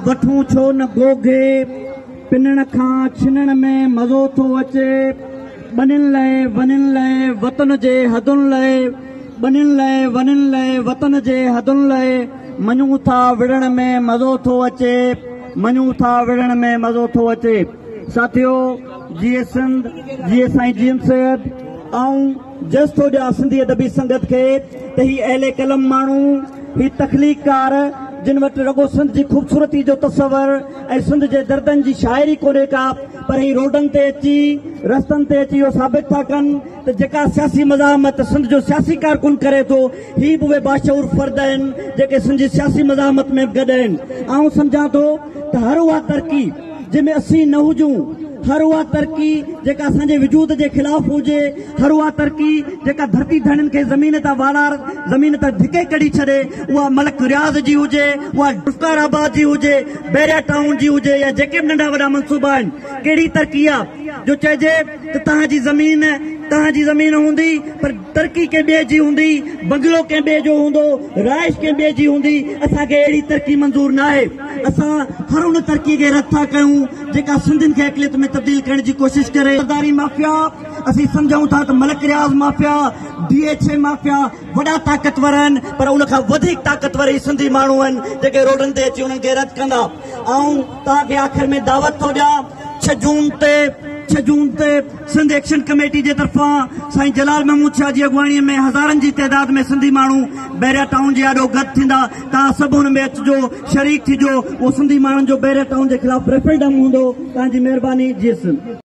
وٺون ڇو نه گوگي، پنڻ کان ڇنڻ ۾ مزو ٿو اچي. ٻنين لئه ونين لئه وطن جي حدن لئه، ٻنين لئه ونين لئه وطن جي حدن لئه، مڃون ٿا وڙهڻ ۾ مزو ٿو اچي، مڃون ٿا وڙهڻ ۾ مزو ٿو اچي. ساٿيو جيئي سنڌ، جيئي سائين جي ايم سيد. آئون جس ٿو ڏيان سنڌي ادبي سنگت کي ته هي اهل قلم ماڻهو، هي تخليقڪار جن وٽ رڳو سنڌ جي خوبصورتي جو تصور ۽ سنڌ جي دردن جي شاعري ڪونهي ڪا، پر هي روڊن تي اچي، رستن تي اچي اهو ثابت ٿا ڪن ته جيڪا سياسي مزاحمت سنڌ جو سياسي ڪارڪن ڪري ٿو، هي به اهي باشعور فرد آهن جيڪي سنڌ جي سياسي مزاحمت ۾ به گڏ آهن. آئون سمجهان ٿو ته هر اها ترقي جنهن ۾ اسين نه هجون، هر اها ترقي جيڪا اسان جي وجود جي خلاف هجي، هر اها ترقي جيڪا ڌرتي ڌڻين کي زمين تان والار، زمين تان ڌڪي ڪڍي ڇڏي، اها ملڪ رياض جي هجي، اها ذوالفقار آباد جي هجي، بحريا ٽائون جي هجي يا جيڪي به ننڍا وڏا منصوبا آهن، ڪهڙي ترقي آ جو چئجي ته توهان جي زمين توهان جي زمين هوندي پر ترقي ڪنهن ٻئي جي هوندي، بنگلو ڪنهن ٻئي جو هوندو، رهائش ڪنهن ٻئي جي هوندي، اسان کي اهڙي ترقي منظور ناهي. اسان هر ان ترقي کي رد ٿا ڪيون جيڪا سنڌين کي اقليت ۾ تبديل ڪرڻ جي ڪوشش ڪري. زرداري مافيا، اسين سمجهون ٿا ته Malik Riaz mafia, D H A mafia وڏا طاقتور آهن پر ان کان وڌيڪ طاقتور هي سنڌي ماڻهو آهن جيڪي روڊن تي اچي انهن کي رد ڪندا. آئون توهان کي آخر ۾ دعوت ٿو ڏيان ڇهه جون تي ڇهه جون تي سنڌ ايڪشن ڪميٽي جي طرفان سائين جلال محمود شاهه جي اڳواڻي ۾ هزارن جي تعداد ۾ سنڌي ماڻهو بحريا ٽائون جي آڏو گڏ ٿيندا. توهان سڀ ان ۾ اچجو، شريڪ ٿجو. اهو سنڌي ماڻهن جو بحريا ٽائون جي خلاف ريفرنڊم هوندو. توهان جي مهرباني. جي سنڌ.